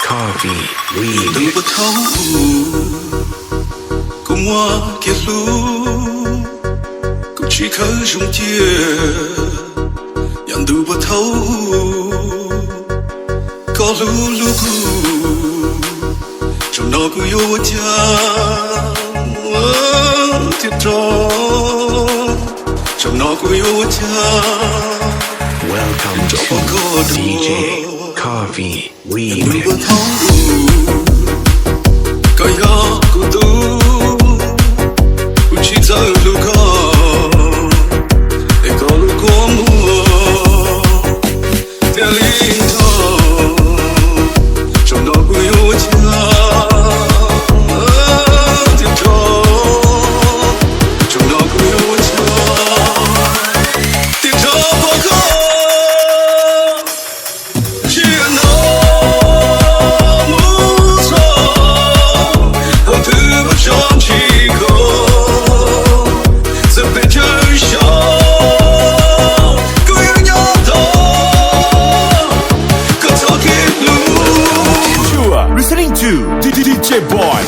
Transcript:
Coffee Remix. Ntuj puag thaum ub, kuv muaj kev hlub, kuv tsis khaws zoo cia. Yog ntuj puag thaum ub, koj hlub hlub kuv, zaum no kuv yuav ua cas thiaj rau, zaum no kuv yuav ua cas. Welcome to D J Coffee Remix. Ntuj puag thaum ub, koj yog kuv tus, kuv tsis txawj hlub koj, es koj hlub kuv muaj. Thiaj li nrog, zaum no kuv yuav ua cas thiaj rau, zaum no kuv yuav ua cas thiaj rau pom koj. Tsis no mus txog thaum twg kuv tso ntshis koj, txawm pes tsawg zaus kuv yuav nyob tos koj txoj kev hlub. You are listening to D J Boy.